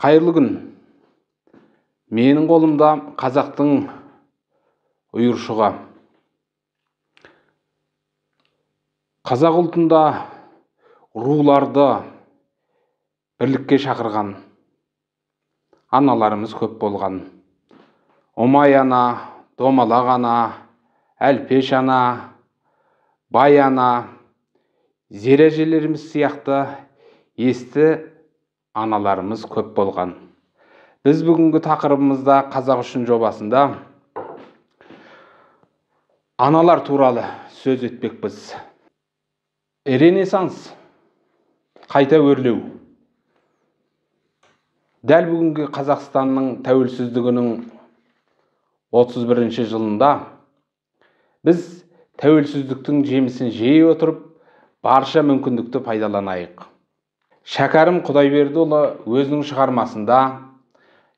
Қайырлы күн. Менің қолымда қазақтың ұйыршығы. Қазақ ұлтында руларды бірлікке шақырған аналарымыз көп болған. Омай ана, Домалақ ана, Әлпеш ана, Бай ана, Зер әжелеріміз сияқты есті аналарымыз көп болған. Біз бүгінгі тақырыбымызда Қазақ үшін жобасында аналар туралы сөз етпекпіз. Ренессанс, қайта өрлеу. Дәл бүгінгі Қазақстанның тәуелсіздігінің 31 жылында біз тәуелсіздіктің жемісін жей отырып, барша мүмкіндікті пайдаланайық. Шәкәрім Құдайбердіұлы өзінің шығармасында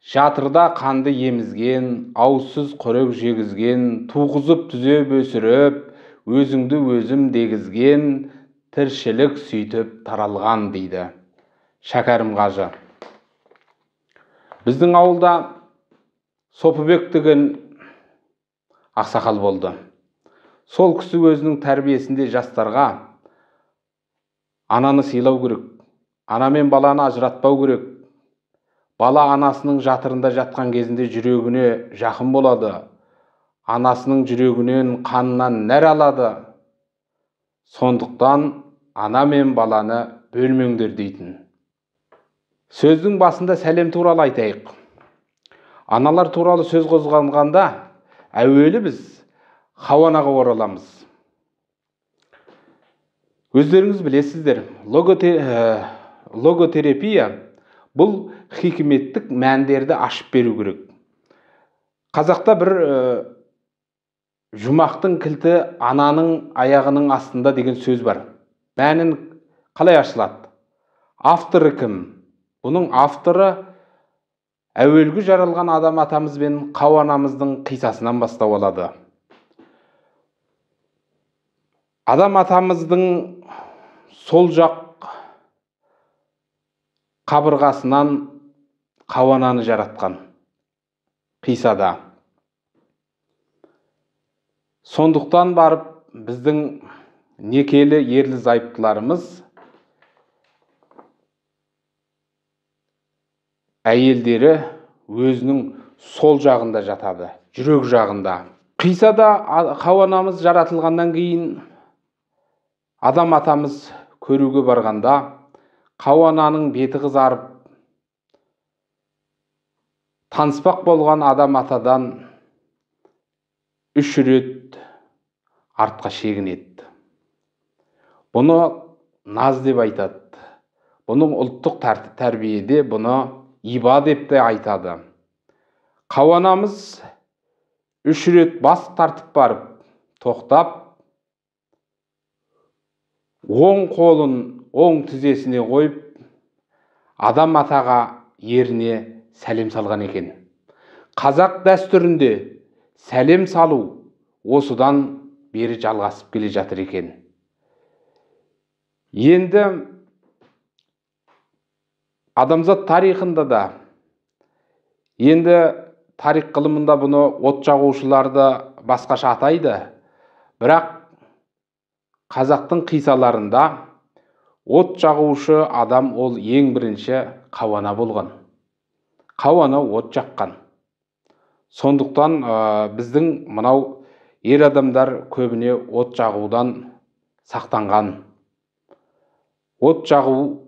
жатырда қанды емізген, ауызсыз қорек жегізген, туғызып түзеп өсіріп, өзіңді өзім дегізген, тіршілік сөйтіп таралған дейді Шәкәрім қажы. Біздің ауылда Сопыбек деген ақсақал болды. Сол кісі өзінің тәрбиесінде жастарға ананы сыйлау керек, ана мен баланы ажыратпау керек. Бала анасының жатырында жатқан кезінде жүрегіне жақын болады. Анасының жүрегінен, қанынан нәр алады. Сондықтан ана мен баланы бөлмеңдер дейтін. Сөздің басында сәлем туралы айтайық. Аналар туралы сөз қозғанғанда әуелі біз Хауа анаға ораламыз. Өздеріңіз білесіздер, логотерапия бұл хикметтік мәндерді ашып беру керек. Қазақта бір жұмақтың кілті ананың аяғының астында деген сөз бар. Мәнін қалай ашылады? Авторы кім? Бұның авторы әуелгі жаралған адам атамыз бен Хауа анамыздың қиссасынан бастау алады. Адам атамыздың сол жақ қабырғасынан Хауа ананы жаратқан қиссада. Сондықтан барып біздің некелі ерлі зайыптыларымыз әйелдері өзінің сол жағында жатады, жүрек жағында. Қиссада Хауа анамыз жаратылғаннан кейін адам атамыз көруге барғанда Хауа ананың беті қызарып, таныспақ болған адам атадан 3 рет артқа шегінеді. Бұны наз деп айтады. Бұның ұлттық тәрбиеде бұны иба деп те айтады. Хауа анамыз 3 рет бас тартып барып, тоқтап, оң қолын оң тізесіне қойып, адам атаға еріне сәлем салған екен. Қазақ дәстүрінде сәлем салу осыдан бері жалғасып келе жатыр екен. Енді адамзат тарихында да, енді тарих ғылымында бұны от жағушыларды басқаша атайды, бірақ қазақтың қиссаларында от жағушы адам ол ең бірінші Хауа ана болған. Хауа ана от жаққан. Сондықтан біздің мынау ер адамдар көбіне от жағудан сақтанған. От жағу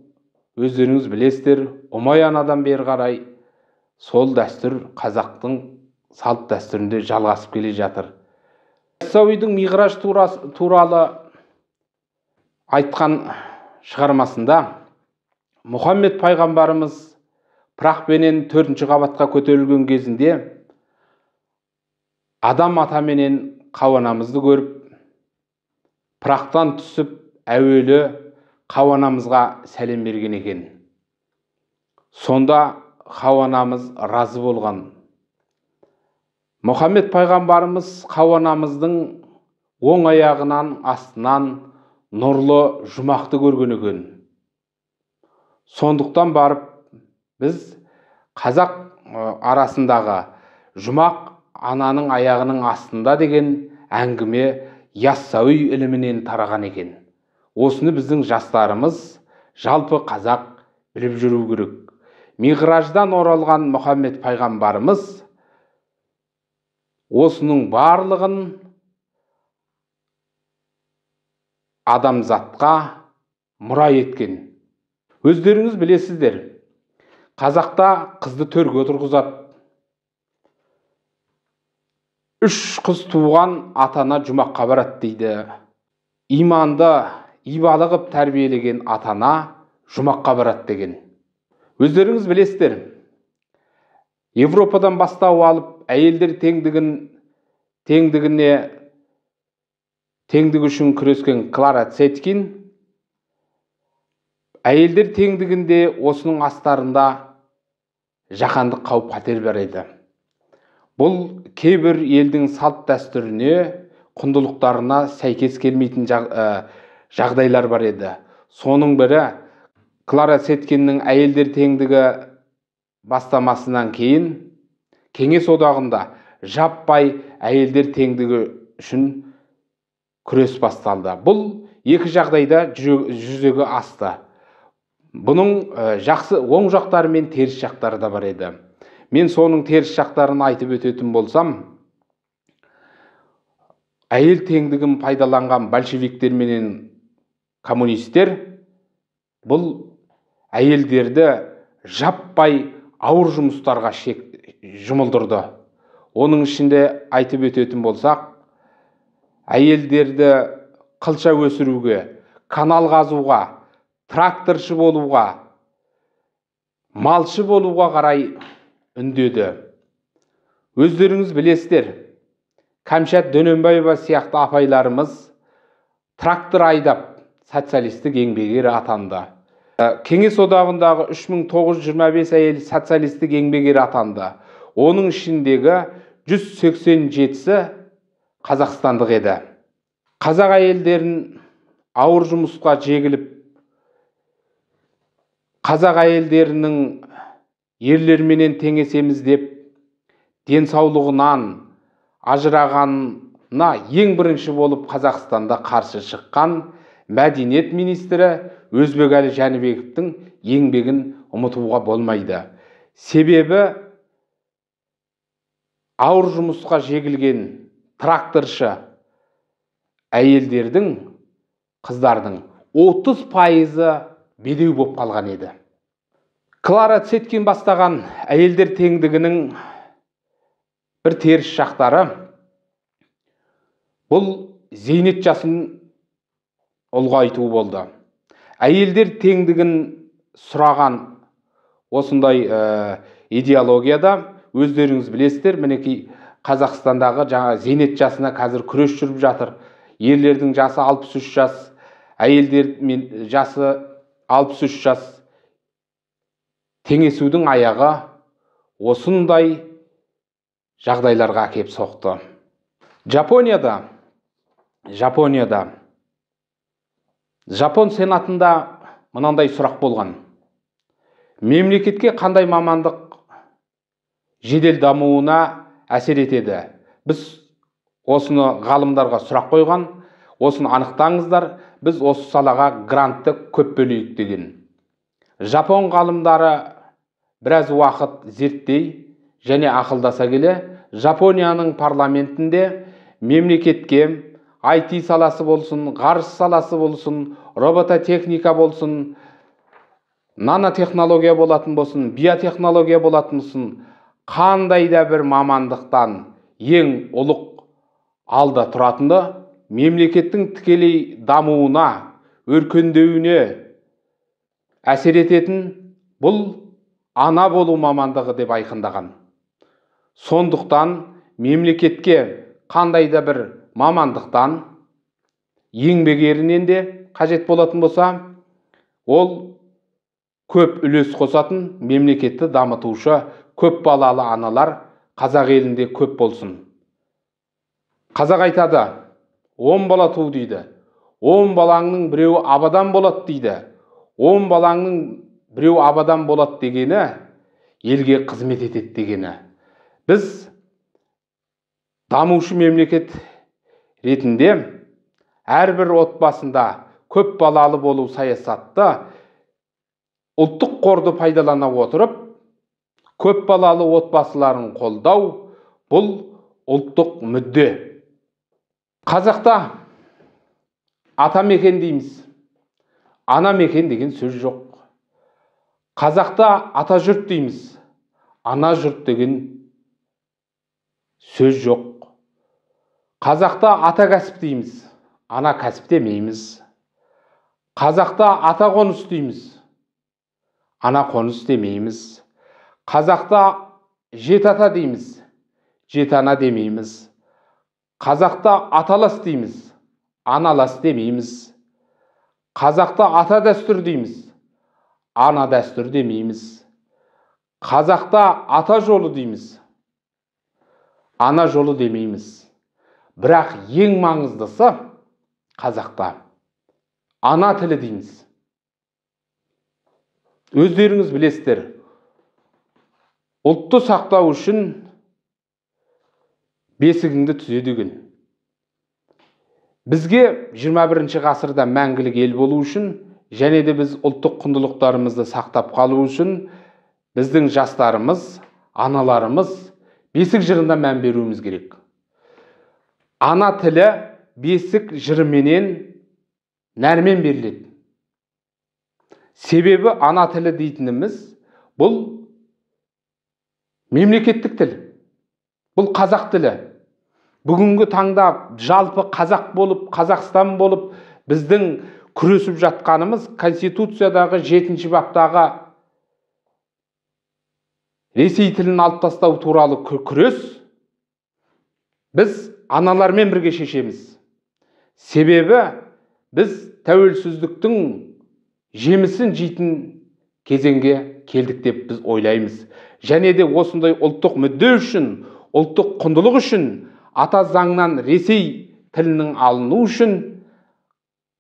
өздеріңіз білесіздер, Ұмай анадан бері қарай сол дәстүр қазақтың салт дәстүрінде жалғасып келе жатыр. Яссауидің Миғраж туралы айтқан шығармасында Мұхаммед пайғамбарымыз пырақпенен 4-ші қабатқа көтерілген кезінде адам ата менен Хауа анамызды көріп, пырақтан түсіп әуелі Хауа анамызға сәлем берген екен. Сонда Хауа анамыз разы болған. Мұхаммед пайғамбарымыз Хауа анамыздың оң аяғынан астынан нұрлы жұмақты көрген екен. Сондықтан барып біз Қазақ арасындағы жұмақ ананың аяғының астында деген әңгіме Яссауи ілімінен тараған екен. Осыны біздің жастарымыз, жалпы қазақ біліп жүру керек. Миғраждан оралған Мұхаммед пайғамбарымыз осының барлығын адамзатқа мұра еткен. Өздеріңіз білесіздер, қазақта қызды төрге отырғызады. 3 қыз туған ата-ана жұмаққа барады дейді. Иманды ибалы қып тәрбиелеген ата-ана жұмаққа барады деген. Өздеріңіз білесіздер, Европадан бастау алып әйелдер теңдігі үшін күрескен Клара Цеткин әйелдер теңдігінде осының астарында жаһандық қауіп-қатер бар еді. Бұл кейбір елдің салт дәстүріне, құндылықтарына сәйкес келмейтін жағдайлар бар еді. Соның бірі Клара Цеткиннің әйелдер теңдігі бастамасынан кейін Кеңес одағында жаппай әйелдер теңдігі үшін күрес басталды. Бұл екі жағдайда жүзеге асты. Бұның жақсы оң жақтары мен теріс жақтары да бар еді. Мен соның теріс жақтарын айтып өтетін болсам, әйел теңдігін пайдаланған большевиктер менен коммунистер бұл әйелдерді жаппай ауыр жұмыстарға жұмылдырды. Оның ішінде айтып өтетін болсақ, әйелдерді қылша өсіруге, канал қазуға, тракторшы болуға, малшы болуға қарай үндеді. Өздеріңіз білесіздер, Кәмшат Дөненбаева сияқты апайларымыз трактор айдап социалистік еңбек ері атанды. Кеңес одағындағы 3925 әйел социалистік еңбек ері атанды. Оның ішіндегі 187-сі қазақстандық еді. Қазақ әйелдерін ауыр жұмысқа жегіліп, қазақ әйелдерінің ерлерменен теңесеміз деп денсаулығынан ажырағанына ең бірінші болып Қазақстанда қарсы шыққан мәдениет министрі Өзбекәлі Жәнібековтің еңбегін ұмытуға болмайды. Себебі ауыр жұмысқа жегілген тракторшы әйелдердің, қыздардың 30% бедеу болып қалған еді. Клара Цеткин бастаған әйелдер теңдігінің бір теріс жақтары бұл зейнет жасын ұлғайту болды. Әйелдер теңдігін сұраған осындай идеологияда өздеріңіз білесіздер, мінекей Қазақстандағы жаңа зейнет жасына қазір күрес жүріп жатыр. Ерлердің жасы 63 жас, әйелдер жасы 63 жас. Теңесудің аяғы осындай жағдайларға әкеп соқты. Жапонияда Жапон сенатында мынандай сұрақ болған. Мемлекетке қандай мамандық жедел дамуына әсер етеді? Біз осыны ғалымдарға сұрақ қойған, осыны анықтаңыздар, біз осы салаға грантты көп бөлейік деген. Жапон ғалымдары біраз уақыт зерттей және ақылдаса келе, Жапонияның парламентінде мемлекетке IT саласы болсын, ғарыш саласы болсын, робототехника болсын, нанотехнология болатын болсын, биотехнология болатын болсын, қандай да бір мамандықтан ең ұлық алда тұратынды мемлекеттің тікелей дамуына, өркендеуіне әсер ететін бұл ана болу мамандығы деп айқындаған. Сондықтан мемлекетке қандай да бір мамандықтан еңбек ерінен де қажет болатын болса, ол көп үлес қосатын мемлекетті дамытушы көп балалы аналар қазақ елінде көп болсын. Қазақ айтады, 10 бала ту дейді. 10 балаңның біреуі абадан болады дейді. 10 балаңның біреуі абадан болады дегені, елге қызмет етеді дегені. Біз дамушы мемлекет ретінде әрбір отбасында көп балалы болу саясатты ұлттық қорды пайдалана отырып, көп балалы отбасыларын қолдау бұл ұлттық мүдде. Қазақта ата мекен дейміз, ана мекен деген сөз жоқ. Қазақта ата жұрт дейміз, ана жұрт деген сөз жоқ. Қазақта ата кәсіп дейміз, ана кәсіп демейміз. Қазақта ата қоныс дейміз, ана қоныс демейміз. Қазақта жеті ата дейміз, жеті ана демейміз. Қазақта аталас дейміз, аналас демейміз. Қазақта ата дәстүр дейміз, ана дәстүр демейміз. Қазақта ата жолы дейміз, ана жолы демейміз. Бірақ ең маңыздысы қазақта ана тілі дейміз. Өздеріңіз білесіздер, ұлтты сақтау үшін бесігіңді түзе деген. Бізге 21 ғасырда мәңгілік ел болу үшін, және де біз ұлттық құндылықтарымызды сақтап қалу үшін біздің жастарымыз, аналарымыз бесік жырына мән беруіміз керек. Ана тілі бесік жырыменен нәрмен беріледі. Себебі ана тілі дейтініміз бұл мемлекеттік тіл, бұл қазақ тілі. Бүгінгі таңда жалпы қазақ болып, Қазақстан болып біздің күресіп жатқанымыз Конституциядағы 7 баптағы Ресей тілін алып тастау туралы күрес біз аналармен бірге шешеміз. Себебі біз тәуелсіздіктің жемісін жейтін кезеңге келдік деп біз ойлаймыз. Және де осындай ұлттық мүдде үшін, ұлттық құндылық үшін, ата заңнан Ресей тілінің алыну үшін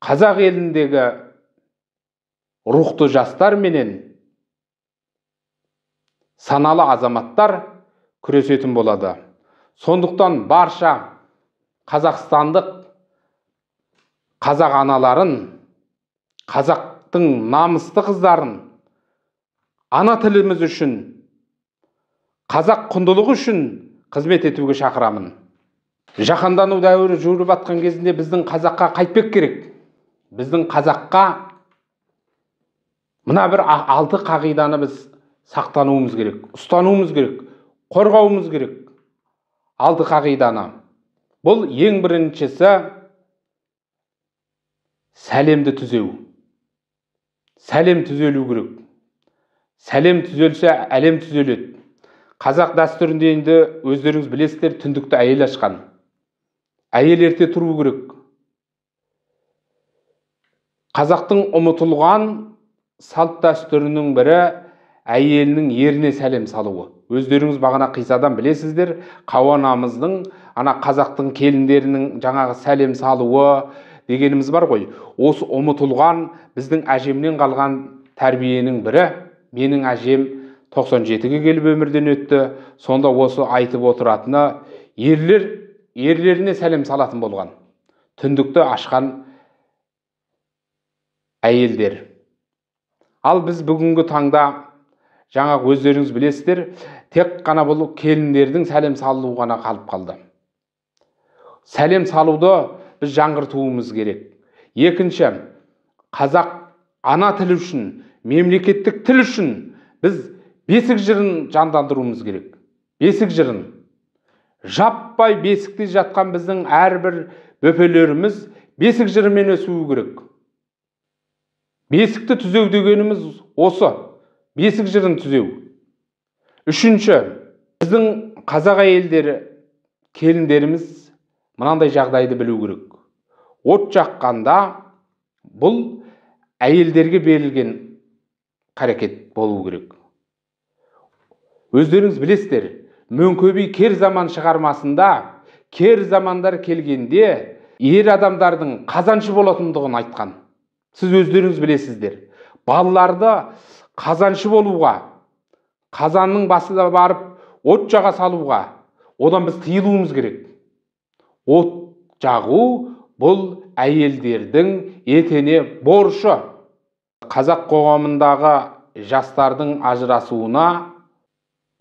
қазақ еліндегі рухты жастар менен саналы азаматтар күресетін болады. Сондықтан барша қазақстандық қазақ аналарын, қазақтың намысты қыздарын ана тіліміз үшін, қазақ құндылығы үшін қызмет етуге шақырамын. Жаһандану дәуірі жүріп атқан кезінде біздің қазаққа қайтпек керек. Біздің қазаққа мына бір 6 қағиданы біз сақтануымыз керек, ұстануымыз керек, қорғауымыз керек. 6 қағиданы. Бұл ең біріншісі сәлемді түзеу. Сәлем түзелу керек. Сәлем түзелсе, әлем түзеледі. Қазақ дәстүрінде енді өздеріңіз білесіздер, түндікті әйел ашқан. Әйел ерте тұру керек. Қазақтың ұмытылған салт дәстүрінің бірі әйелінің еріне сәлем салуы. Өздеріңіз бағана қисадан білесіздер, қауанамыздың, ана қазақтың келіндерінің жаңағы сәлем салуы дегеніміз бар ғой. Осы ұмытылған біздің әжемнен қалған тәрбиенің бірі. Менің әжем 97-ге келіп өмірден өтті. Сонда осы айтып отыратыны ерлер ерлеріне сәлем салатын болған. Түндікті ашқан әйелдер. Ал біз бүгінгі таңда жаңағы өздеріңіз білесіздер, тек қана бұл келіндердің сәлем салуы ғана қалып қалды. Сәлем салуды біз жаңғыртуымыз керек. Екінші, қазақ ана тілі үшін, мемлекеттік тіл үшін біз бесік жырын жандандыруымыз керек. Бесік жырын. Жаппай бесікте жатқан біздің әрбір бөпелеріміз бесік жырымен өсуі керек. Бесікті түзеу дегеніміз осы. Бесік жырын түзеу. Үшінші, біздің қазақ әйелдері, келіндеріміз мынандай жағдайды білу керек. От жаққанда бұл әйелдерге берілген қарекет болу керек. Өздеріңіз білесіздер, Мөңке би кер заман шығармасында кер замандар келгенде ер адамдардың қазаншы болатындығын айтқан. Сіз өздеріңіз білесіздер. Балаларды қазаншы болуға, Қазанның басына барып от жаға салуға, одан біз тыйылуымыз керек. От жағу бұл әйелдердің етене борышы. Қазақ қоғамындағы жастардың ажырасуына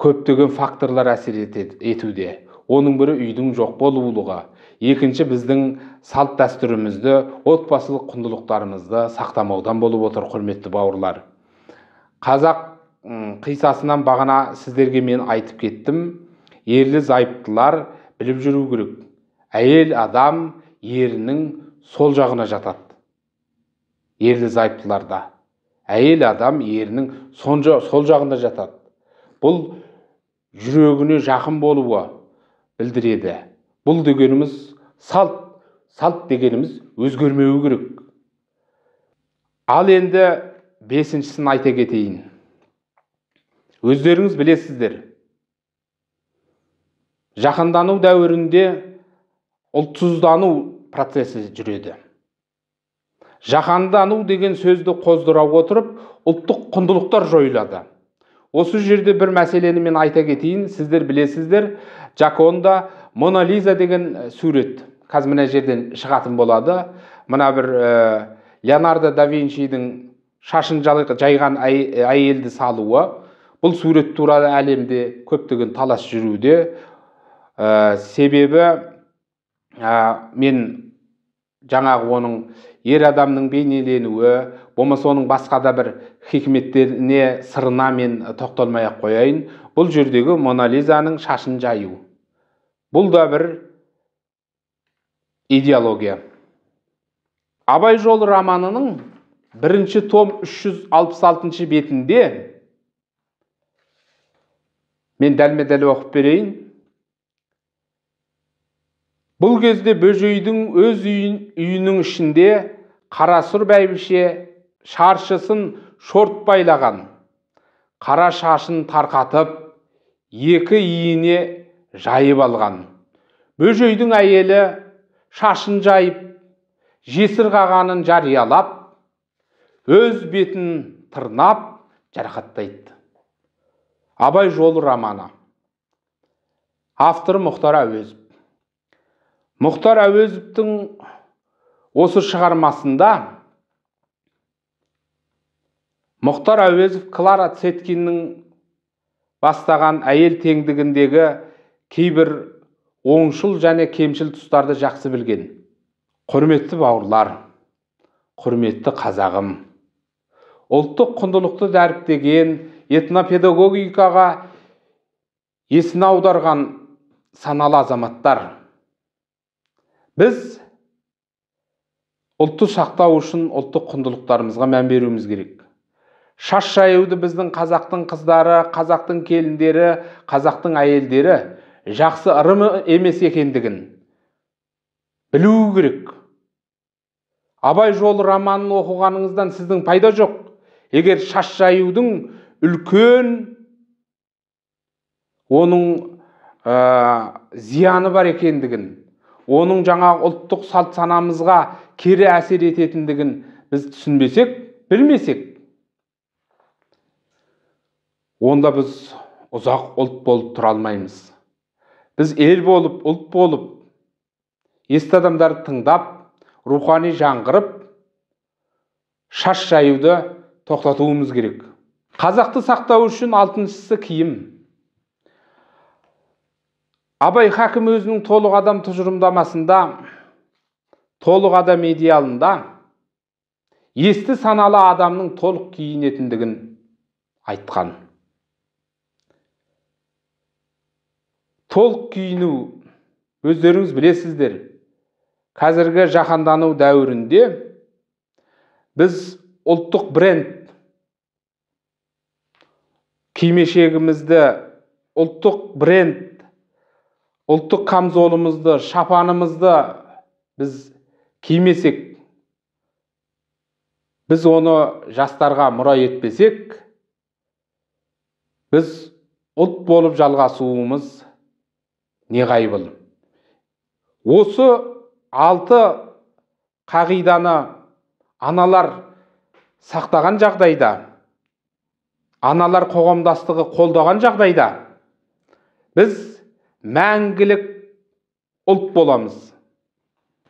көптеген факторлар әсер етуде. Оның бірі үйдің жоқ болулығы, екінші біздің салт дәстүрімізді, отбасылық құндылықтарымызды сақтамаудан болып отыр, құрметті бауырлар. Қазақ қиссасынан бағана сіздерге мен айтып кеттім, ерлі зайыптылар біліп жүру керек. Әйел адам ерінің сол жағына жатады. Ерлі зайыптыларда әйел адам ерінің сол жағында жатады. Бұл жүрегіне жақын болуы білдіреді. Бұл дегеніміз салт, салт дегеніміз өзгермеуі керек. Ал енді бесіншісін айта кетейін. Өздеріңіз білесіздер. Жаһандану дәуірінде ұлтсыздану процесі жүреді. Жаһандану деген сөзді қоздыра отырып, ұлттық құндылықтар жойылады. Осы жерде бір мәселені мен айта кетейін. Сіздер білесіздер, Джоконда Мона Лиза деген сурет қазір мына жерден шығатын болады. Мына бір Леонардо да Винчидің шашын жайған әйелді салуы. Бұл сурет туралы әлемде көптеген талас жүруде. Себебі мен жаңағы оның ер адамның бейнеленуі, болмаса оның басқа да бір хикметтеріне, сырына мен тоқталмай ақ қояйын. Бұл жердегі Мона Лизаның шашын жаю. Бұл да бір идеология. Абай жолы романының бірінші том 366 бетінде мен дәлме-дәл оқып берейін. Бұл кезде Бөжейдің өз үйінің ішінде қарасұр бәйбіше шаршысын шорт байлаған, қара шашын тарқатып, екі иіне жайып алған. Бөжейдің әйелі шашын жайып, жесір қағанын жариялап, өз бетін тырнап жарақаттайды. Абай жолы романы. Авторы Мұхтар Әуезов. Мұхтар Әуезовтің осы шығармасында Мұхтар Әуезов Клара Цеткиннің бастаған әйел теңдігіндегі кейбір оңшыл және кемшіл тұстарды жақсы білген. Құрметті бауырлар, құрметті қазағым, ұлттық құндылықты дәріптеген, этнопедагогикаға есін аударған саналы азаматтар, біз ұлтты сақтау үшін ұлттық құндылықтарымызға мән беруіміз керек. Шаш жаюды біздің қазақтың қыздары, қазақтың келіндері, қазақтың әйелдері жақсы ырым емес екендігін білуі керек. Абай жолы романын оқығаныңыздан сіздің пайда жоқ. Егер шаш жаюдың үлкен оның зияны бар екендігін, оның жаңа ұлттық салт санамызға кері әсер ететіндігін біз түсінбесек, білмесек, онда біз ұзақ ұлт болып тұра алмаймыз. Біз ел болып, ұлт болып, есті адамдарды тыңдап, рухани жаңғырып, шаш жаюды тоқтатуымыз керек. Қазақты сақтау үшін алтыншысы киім. Абай хакім өзінің толық адам тұжырымдамасында, толық адам идеалында есті саналы адамның толық киінетіндігін айтқан. Толық киіну, өздеріңіз білесіздер, қазіргі жаһандану дәуірінде біз ұлттық бренд кимешегімізді, ұлттық бренд, ұлттық камзолымызды, шапанымызды біз кимесек, біз оны жастарға мұра етпесек, біз ұлт болып жалғасуымыз неғайбыл. Осы 6 қағиданы аналар сақтаған жағдайда, Аналар қоғамдастығы қолдаған жағдайда біз мәңгілік ұлт боламыз.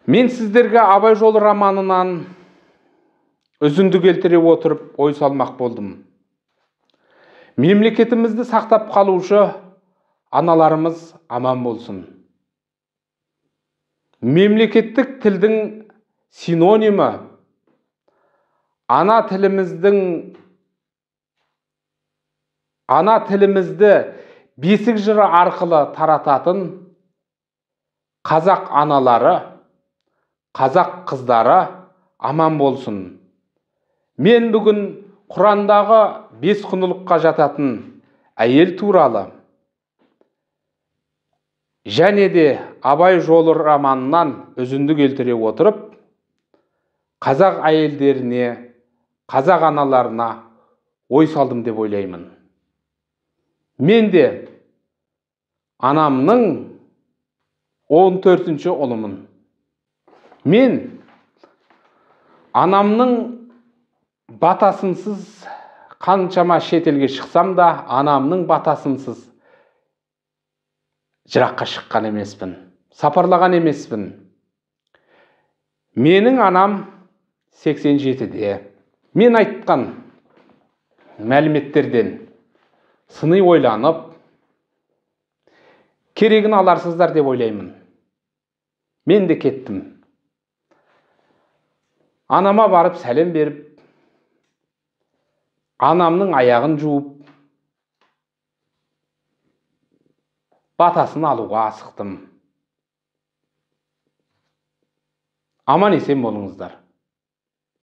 Мен сіздерге Абай жолы романынан үзінді келтіре отырып ой салмақ болдым. Мемлекетімізді сақтап қалушы аналарымыз аман болсын. Мемлекеттік тілдің синонимі ана тілімізді бесік жыры арқылы тарататын қазақ аналары, қазақ қыздары аман болсын. Мен бүгін Құрандағы 5 құндылыққа жататын әйел туралы және де Абай жолы романынан үзінді келтіре отырып, қазақ әйелдеріне, қазақ аналарына ой салдым деп ойлаймын. Мен де анамның 14-ші ұлымын. Мен анамның батасынсыз қаншама шетелге шықсам да, анамның батасынсыз жыраққа шыққан емеспін, сапарлаған емеспін. Менің анам 87-де. Мен айтқан мәліметтерден сыни ойланып, керегін аларсыздар деп ойлаймын. Мен де кеттім. Анама барып сәлем беріп, анамның аяғын жуып, батасын алуға асықтым. Аман есен болыңыздар.